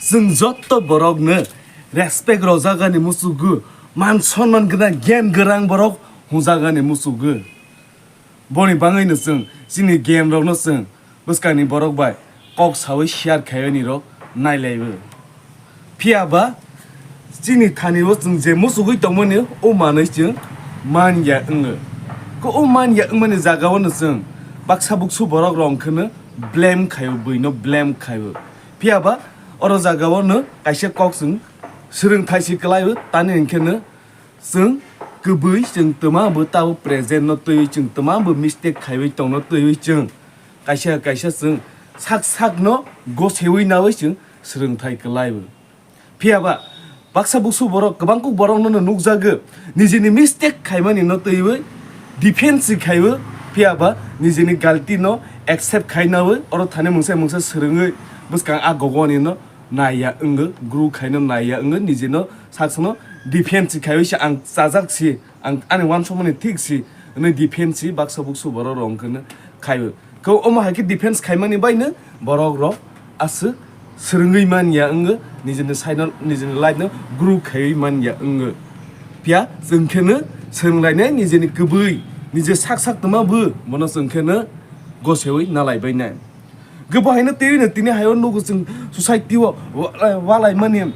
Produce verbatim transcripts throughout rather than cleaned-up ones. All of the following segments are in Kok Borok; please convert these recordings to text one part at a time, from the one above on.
Chwng jotto borokno respect rwjagani muchugwi, man sonman gwnang, gyan gwnang borok hwnjagani muchugwi. Boni bagwino chwng chini gyan rokno chwng bwskangni borok bai kok sawi share khaiyani rok nailaibo. Phiya ba chini thani o chwng je muchugwi tongmani o manwi chwng man ya wngo. Ko o man ya wngmani jaga o no chwng baksa buksu borok rok wngkhwno blame khaio, buino blame khaio. Phiya ba oro jaga o no kaisa kok chwng swrwng thaisi kwlaio, tani hwnkhe no chwng kwbwi chwng twma bo tabo present no twiwi chwng twma bo mistake khaiwi tongno twiwi chwng kaisa kaisa chwng sak sak no gosewi nawi chwng swrwng thai kwlaio. Phiya ba baksa buksu borok kwbang kuk borok no nukjago, nijini mistake khaimani no twiwi defense khaiwi, phiya ba nijini galti no accept khainawi oro thani mungsa mungsa swrwngwi bwskang a gogoni no naiya wngwi, gru khaino naiya wngwi, nijino saksano defense khaiwi se ang chajak si, ang ani wansukmani thik si hwnwi defense si baksa buksu borok rok wngkhwno khaiwi. Khe omo hai khe defense khaimani baino borok rok aswk swrwngwi man ya wngwi, nijini side no, nijini life no gru khaiwi man ya wngwi. Phiya chwng kheno swrwnglainai nijini kwbwi, nije sak sak tongma bo bono chwng kheno gosewi nalaibainai. Hwnkhe bo haino twiwi no tini haio nugo chwng society o wa-, walaimani,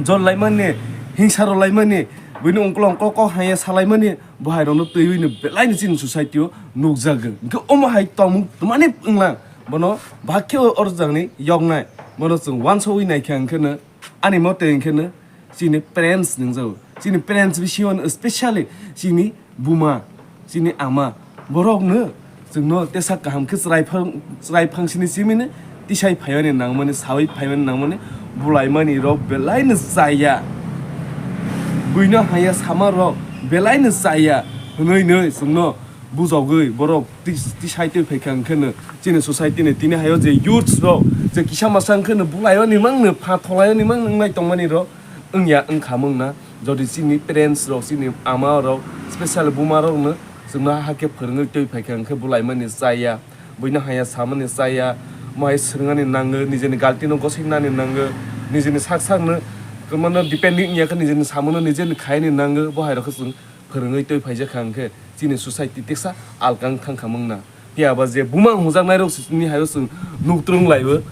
jollaimani, hingsa rwlaimani, buini ongkol ongkol kok haya salaimani, bo hai rokno twiwi no belai no chini society o nukjago. Hwnkhe omo hai tongmung twmani wnglang bono bahai khe o rwjakni yoknai, bono chwng wansugwi naikha hwnkhe no, ani mote hwnkhe no, chini parents nungjago. Chini parents bisingo no specially chini buma, chini ama, borokno chwngno tesa kaham khe chwrai phang, chwrai phangsini simino tisai phaimani nangmani, sawi phaimani nangmani, bulaimani rok belai no chaya. Buino haya sama rok belai no chaya hwnwi no chwngno bujogwi borok tis-, tisai twi phaikha hwnkhe no chini society ni tini hayo je youths rok je kisa masa hwnkhe no bulaio ni mang no pha tholaio ni mang no wngnai tongmani rok wngya wngkha mung na. Jodi chini parents rok, chini ama rok, special buma rok no chwngno hakhe phwrwngwi twi phaikha hwnkhe bulaimani chaya, buino haya samani chaya, mohai swrwngani nango, nijeni galti no gosik nani nango, nijeni sak sak no kwmano depending wngya khe nijeni samano nijeni khaini nango, bo hai rok khe chwng phwrwngwi twi phaijakha hwnkhe chini society teksa alkang thangkha mung na. Phiya ba je buma hwnjaknai rok sini hayo chwng nuktrung laibo.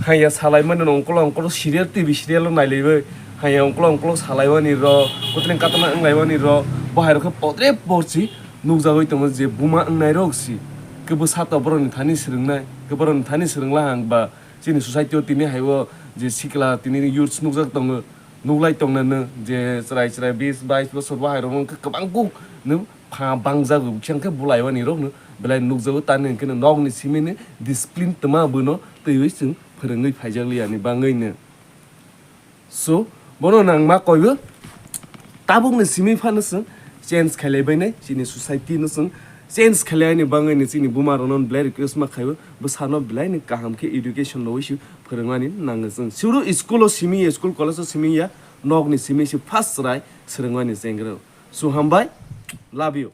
Haya salaimani no ongkolo ongkolo serial, T V serial o nailaibo. Haya ongkolo ongkolo salaimani rok, kotling katana wnglaimani rok, bo hai rok khe podre porsi nukjagwi tongo je buma wngnai rok si. Khe bwsa to borok ni thani swrwngnai, khe borok ni thani swrwngla hang ba chini society o tini hayo je sikla tini youths nukjak tongo. Nuklai tongna no je chwrai chwrai bis bais bosor bahai rok wngkha kwbang kuk no pha bangjago, bwsang khe bulaimani rok no belai nukjago, tani hwnkhe no nokni simi ni discipline twma bono twiwi chwng phwrwngwi phaijak liya ni bangwi no. So bono nang ma koibo tabuk ni simi phano chwng change khailai bainai, chini society no chwng change khailai ni bangwi no chini buma rok no belai request ma khaibo, bwsano belai ni kaham khe education rwi se phwrwngmani nango chwng. Suru school o simi ya, school college o simi ya, nokni simi se first chwrai swrwngmani chengrw. So hambai, love you.